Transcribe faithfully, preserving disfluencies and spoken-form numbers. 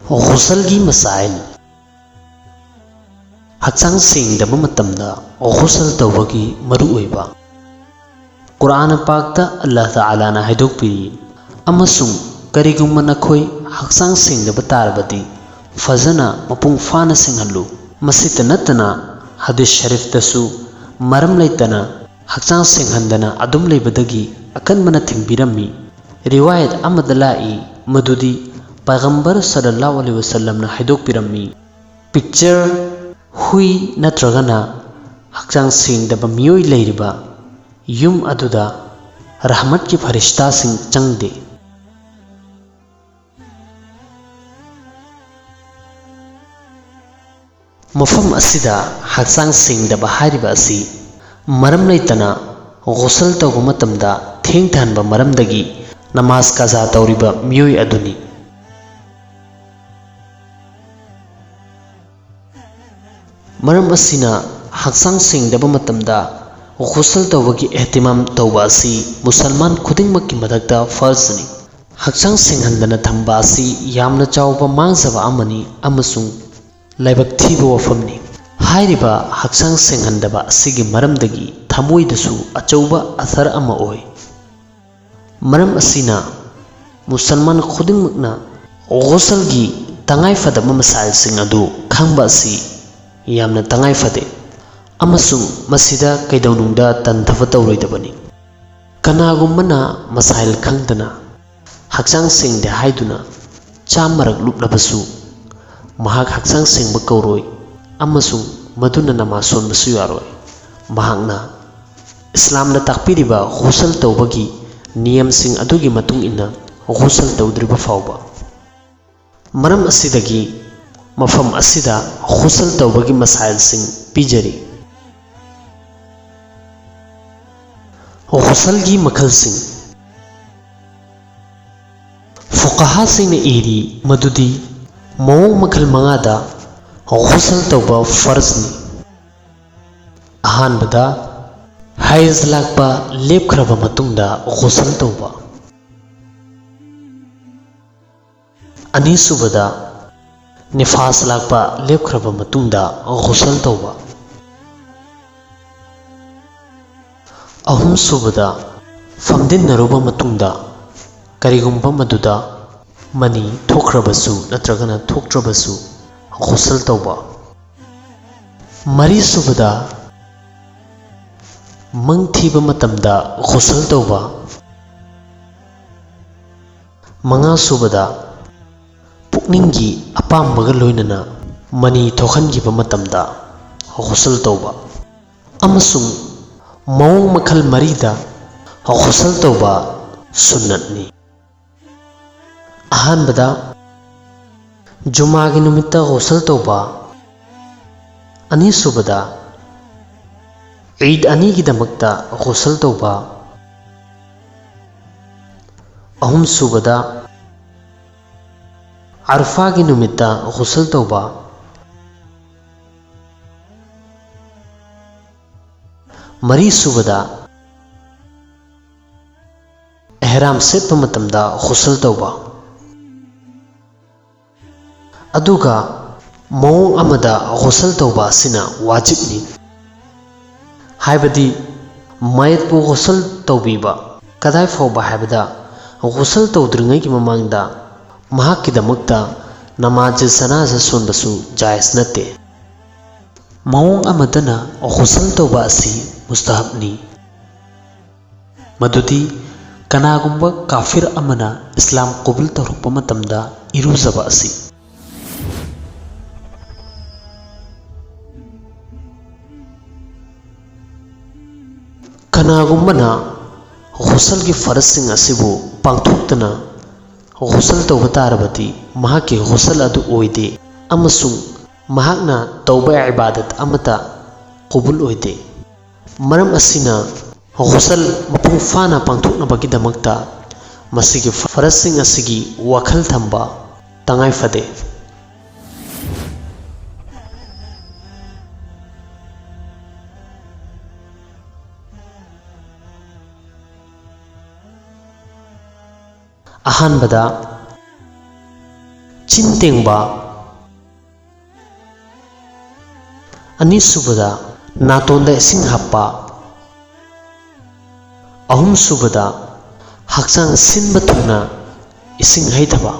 ꯒꯨꯁꯜꯒꯤ ꯃꯁꯥꯏꯜ꯫ ꯍꯛꯆꯥꯡ ꯁꯦꯡꯗꯕ ꯃꯇꯝꯗ ꯒꯨꯁꯜ ꯇꯧꯕꯒꯤ ꯃꯔꯨꯑꯣꯏꯕ꯫ ꯀꯨꯔꯥꯟ ꯄꯥꯛꯇ ꯑꯜꯂꯥꯍ ꯇꯥꯂꯥꯅ ꯍꯥꯏꯗꯣꯛꯄꯤꯔꯤ, "ꯑꯃꯁꯨꯡ ꯀꯔꯤꯒꯨꯝꯕ ꯅꯈꯣꯏ ꯍꯛꯆꯥꯡ ꯁꯦꯡꯗꯕ ꯇꯥꯔꯕꯗꯤ ꯐꯖꯅ ꯃꯄꯨꯡ ꯐꯥꯅ ꯁꯦꯡꯍꯜꯂꯨ꯫" ꯃꯁꯤꯇ ꯅꯠꯇꯅ ꯍꯗꯤꯁ ꯁꯔꯤꯐꯇꯁꯨ ꯃꯔꯝ ꯂꯩꯇꯅ ꯍꯛꯆꯥꯡ ꯁꯦꯡꯍꯟꯗꯅ ꯑꯗꯨꯝ ꯂꯩꯕꯗꯒꯤ ꯑꯀꯟꯕꯅ ꯊꯤꯡꯕꯤꯔꯝꯃꯤ꯫ ꯔꯤꯋꯥꯌꯠ ꯑꯃꯗ ꯂꯥꯛꯏ ꯃꯗꯨꯗꯤ ꯄꯥꯏꯒꯝꯕꯔ ꯁꯜꯂꯜꯂꯥꯍꯨ ꯑꯂꯩꯍꯤ ꯋꯁꯜꯂꯝꯅ ꯍꯥꯏꯗꯣꯛꯄꯤꯔꯝꯃꯤ, "ꯄꯤꯛꯆꯔ, ꯍꯨꯏ ꯅꯠꯇ꯭ꯔꯒꯅ ꯍꯛꯆꯥꯡ ꯁꯦꯡꯗꯕ ꯃꯤꯑꯣꯏ ꯂꯩꯔꯤꯕ ꯌꯨꯝ ꯑꯗꯨꯗ ꯔꯍꯃꯠꯀꯤ ꯐꯔꯤꯁꯇꯥꯁꯤꯡ ꯆꯪꯗꯦ꯫" ꯃꯐꯝ ꯑꯁꯤꯗ ꯍꯛꯆꯥꯡ ꯁꯦꯡꯗꯕ ꯍꯥꯏꯔꯤꯕ ꯑꯁꯤ ꯃꯔꯝ ꯂꯩꯇꯅ ꯒꯨꯁꯜ ꯇꯧꯕ ꯃꯇꯝꯗ ꯊꯦꯡꯊꯍꯟꯕ ꯃꯔꯝꯗꯒꯤ ꯅꯃꯥꯖ ꯀꯖꯥ ꯇꯧꯔꯤꯕ ꯃꯤꯑꯣꯏ ꯑꯗꯨꯅꯤ꯫ ꯃꯔꯝ ꯑꯁꯤꯅ ꯍꯛꯆꯥꯡ ꯁꯦꯡꯗꯕ ꯃꯇꯝꯗ ꯒꯨꯁꯜ ꯇꯧꯕꯒꯤ ꯑꯦꯍꯇꯤꯃꯥꯝ ꯇꯧꯕ ꯑꯁꯤ ꯃꯨꯁꯜꯃꯥꯟ ꯈꯨꯗꯤꯡꯃꯛꯀꯤ ꯃꯊꯛꯇ ꯐꯔꯖꯅꯤ꯫ ꯍꯛꯆꯥꯡ ꯁꯦꯡꯍꯟꯗꯅ ꯊꯝꯕ ꯑꯁꯤ ꯌꯥꯝꯅ ꯆꯥꯎꯕ ꯃꯥꯡꯖꯕ ꯑꯃꯅꯤ ꯑꯃꯁꯨꯡ ꯂꯥꯏꯕꯛ ꯊꯤꯕ ꯋꯥꯐꯝꯅꯤ꯫ ꯍꯥꯏꯔꯤꯕ ꯍꯛꯆꯥꯡ ꯁꯦꯡꯍꯟꯗꯕ ꯑꯁꯤꯒꯤ ꯃꯔꯝꯗꯒꯤ ꯊꯃꯣꯏꯗꯁꯨ ꯑꯆꯧꯕ ꯑꯁꯔ ꯑꯃ ꯑꯣꯏ꯫ ꯃꯔꯝ ꯑꯁꯤꯅ ꯃꯨꯁꯜꯃꯥꯟ ꯈꯨꯗꯤꯡꯃꯛꯅ ꯒꯨꯁꯜꯒꯤ ꯇꯉꯥꯏ ꯐꯗꯕ ꯃꯁꯥꯏꯜꯁꯤꯡ ꯑꯗꯨ ꯈꯪꯕ ꯑꯁꯤ ꯌꯥꯝꯅ ꯇꯉꯥꯏ ꯐꯗꯦ ꯑꯃꯁꯨꯡ ꯃꯁꯤꯗ ꯀꯩꯗꯧꯅꯨꯡꯗ ꯇꯟꯊꯕ ꯇꯧꯔꯣꯏꯗꯕꯅꯤ꯫ ꯀꯅꯥꯒꯨꯝꯕꯅ ꯃꯁꯥꯏꯜ ꯈꯪꯗꯅ ꯍꯛꯆꯥꯡ ꯁꯦꯡꯗꯦ ꯍꯥꯏꯗꯨꯅ ꯆꯥ ꯃꯔꯛ ꯂꯨꯞꯂꯕꯁꯨ ꯃꯍꯥꯛ ꯍꯛꯆꯥꯡ ꯁꯦꯡꯕ ꯀꯧꯔꯣꯏ ꯑꯃꯁꯨꯡ ꯃꯗꯨꯅ ꯅꯃꯥꯖ ꯁꯣꯟꯕꯁꯨ ꯌꯥꯔꯣꯏ꯫ ꯃꯍꯥꯛꯅ ꯏꯁꯂꯥꯝꯅ ꯇꯥꯛꯄꯤꯔꯤꯕ ꯒꯨꯁꯜ ꯇꯧꯕꯒꯤ ꯅꯤꯌꯝꯁꯤꯡ ꯑꯗꯨꯒꯤ ꯃꯇꯨꯡ ꯏꯟꯅ ꯒꯨꯁꯜ ꯇꯧꯗ꯭ꯔꯤꯕ ꯐꯥꯎꯕ꯫ ꯃꯔꯝ ꯑꯁꯤꯗꯒꯤ ꯃꯐꯝ ꯑꯁꯤꯗ ꯒꯨꯁꯜ ꯇꯧꯕꯒꯤ ꯃꯁꯥꯏꯜꯁꯤꯡ ꯄꯤꯖꯔꯤ꯫ ꯒꯨꯁꯜꯒꯤ ꯃꯈꯜꯁꯤꯡ꯫ ꯐꯨꯀꯥꯍꯥꯁꯤꯡꯅ ꯏꯔꯤ ꯃꯗꯨꯗꯤ ꯃꯑꯣꯡ ꯃꯈꯜ ꯃꯉꯥꯗ ꯒꯨꯁꯜ ꯇꯧꯕ ꯐꯔꯖꯅꯤ꯫ ꯑꯍꯥꯟꯕꯗ, ꯍꯩꯖ ꯂꯥꯛꯄ ꯂꯦꯞꯈ꯭ꯔꯕ ꯃꯇꯨꯡꯗ ꯒꯨꯁꯜ ꯇꯧꯕ꯫ ꯑꯅꯤꯁꯨꯕꯗ, ꯅꯤꯐꯥꯁ ꯂꯥꯛꯄ ꯂꯦꯞꯈ꯭ꯔꯕ ꯃꯇꯨꯡꯗ ꯒꯨꯁꯜ ꯇꯧꯕ꯫ ꯑꯍꯨꯝꯁꯨꯕꯗ, ꯐꯝꯗꯤꯟꯅꯔꯨꯕ ꯃꯇꯨꯡꯗ ꯀꯔꯤꯒꯨꯝꯕ ꯃꯗꯨꯗ ꯃꯅꯤ ꯊꯣꯛꯈ꯭ꯔꯕꯁꯨ ꯅꯠꯇ꯭ꯔꯒꯅ ꯊꯣꯛꯇ꯭ꯔꯕꯁꯨ ꯒꯨꯁꯜ ꯇꯧꯕ꯫ ꯃꯔꯤꯁꯨꯕꯗ, ꯃꯪ ꯊꯤꯕ ꯃꯇꯝꯗ ꯒꯨꯁꯜ ꯇꯧꯕ꯫ ꯃꯉꯥꯁꯨꯕꯗ, ꯄꯨꯛꯅꯤꯡꯒꯤ ꯑꯄꯥꯝꯕꯒ ꯂꯣꯏꯅꯅ ꯃꯅꯤ ꯊꯣꯛꯍꯟꯈꯤꯕ ꯃꯇꯝꯗ ꯒꯨꯁꯜ ꯇꯧꯕ꯫ ꯑꯃꯁꯨꯡ ꯃꯑꯣꯡ ꯃꯈꯜ ꯃꯔꯤꯗ ꯒꯨꯁꯜ ꯇꯧꯕ ꯁꯨꯟꯅꯠꯅꯤ꯫ ꯑꯍꯥꯟꯕꯗ, ꯖꯨꯃꯥꯒꯤ ꯅꯨꯃꯤꯠꯇ ꯒꯨꯁꯜ ꯇꯧꯕ꯫ ꯑꯅꯤꯁꯨꯕꯗ, ꯏꯗ ꯑꯅꯤꯒꯤꯗꯃꯛꯇ ꯒꯨꯁꯜ ꯇꯧꯕ꯫ ꯑꯍꯨꯝꯁꯨꯕꯗ, ꯑꯔꯐꯥꯒꯤ ꯅꯨꯃꯤꯠꯇ ꯒꯨꯁꯜ ꯇꯧꯕ꯫ ꯃꯔꯤꯁꯨꯕꯗ, ꯑꯦꯍꯔꯥꯝ ꯁꯦꯠꯄ ꯃꯇꯝꯗ ꯒꯨꯁꯜ ꯇꯧꯕ꯫ ꯑꯗꯨꯒ ꯃꯑꯣꯡ ꯑꯃꯗ ꯒꯨꯁꯜ ꯇꯧꯕ ꯑꯁꯤꯅ ꯋꯥꯖꯤꯕꯅꯤ꯫ ꯍꯥꯏꯕꯗꯤ ꯃꯌꯦꯠꯄꯨ ꯒꯨꯁꯜ ꯇꯧꯕꯤꯕ꯫ ꯀꯗꯥꯏ ꯐꯥꯎꯕ ꯍꯥꯏꯕꯗ, ꯒꯨꯁꯜ ꯇꯧꯗ꯭ꯔꯤꯉꯩꯒꯤ ꯃꯃꯥꯡꯗ ꯃꯍꯥꯛꯀꯤꯗꯃꯛꯇ ꯅꯃꯥꯖ ꯖꯅꯥꯖ ꯁꯣꯟꯕꯁꯨ ꯖꯥꯏꯖ ꯅꯠꯇꯦ꯫ ꯃꯑꯣꯡ ꯑꯃꯗꯅ ꯒꯨꯁꯜ ꯇꯧꯕ ꯑꯁꯤ ꯃꯨꯁꯇꯍꯕꯅꯤ꯫ ꯃꯗꯨꯗꯤ ꯀꯅꯥꯒꯨꯝꯕ ꯀꯥꯐꯤꯔ ꯑꯃꯅ ꯏꯁꯂꯥꯝ ꯀꯕꯨꯜ ꯇꯧꯔꯛꯄ ꯃꯇꯝꯗ ꯏꯔꯨꯖꯕ ꯑꯁꯤ꯫ ꯀꯅꯥꯒꯨꯝꯕꯅ ꯒꯨꯁꯜꯒꯤ ꯐꯔꯖꯁꯤꯡ ꯑꯁꯤꯕꯨ ꯄꯥꯡꯊꯣꯛꯇꯅ ꯒꯨꯁꯜ ꯇꯧꯕ ꯇꯥꯔꯕꯗꯤ ꯃꯍꯥꯛꯀꯤ ꯒꯨꯁꯜ ꯑꯗꯨ ꯑꯣꯏꯗꯦ ꯑꯃꯁꯨꯡ ꯃꯍꯥꯛꯅ ꯇꯧꯕ ꯏꯕꯥꯗꯠ ꯑꯃꯠꯇ ꯀꯕꯨꯜ ꯑꯣꯏꯗꯦ꯫ ꯃꯔꯝ ꯑꯁꯤꯅ ꯒꯨꯁꯜ ꯃꯄꯨꯡ ꯐꯥꯅ ꯄꯥꯡꯊꯣꯛꯅꯕꯒꯤꯗꯃꯛꯇ ꯃꯁꯤꯒꯤ ꯐꯔꯖꯁꯤꯡ ꯑꯁꯤꯒꯤ ꯋꯥꯈꯜ ꯊꯝꯕ ꯇꯉꯥꯏ ꯐꯗꯦ꯫ ꯑꯍꯥꯟꯕꯗ, ꯆꯤꯟ ꯇꯦꯡꯕ, ꯑꯅꯤꯁꯨꯕꯗ, ꯅꯥꯇꯣꯟꯗ ꯏꯁꯤꯡ ꯍꯥꯞꯄ꯫ ꯑꯍꯨꯝꯁꯨꯕꯗ, ꯍꯛꯆꯥꯡ ꯁꯤꯟꯕ ꯊꯨꯡꯅ ꯏꯁꯤꯡ ꯍꯩꯊꯕ꯫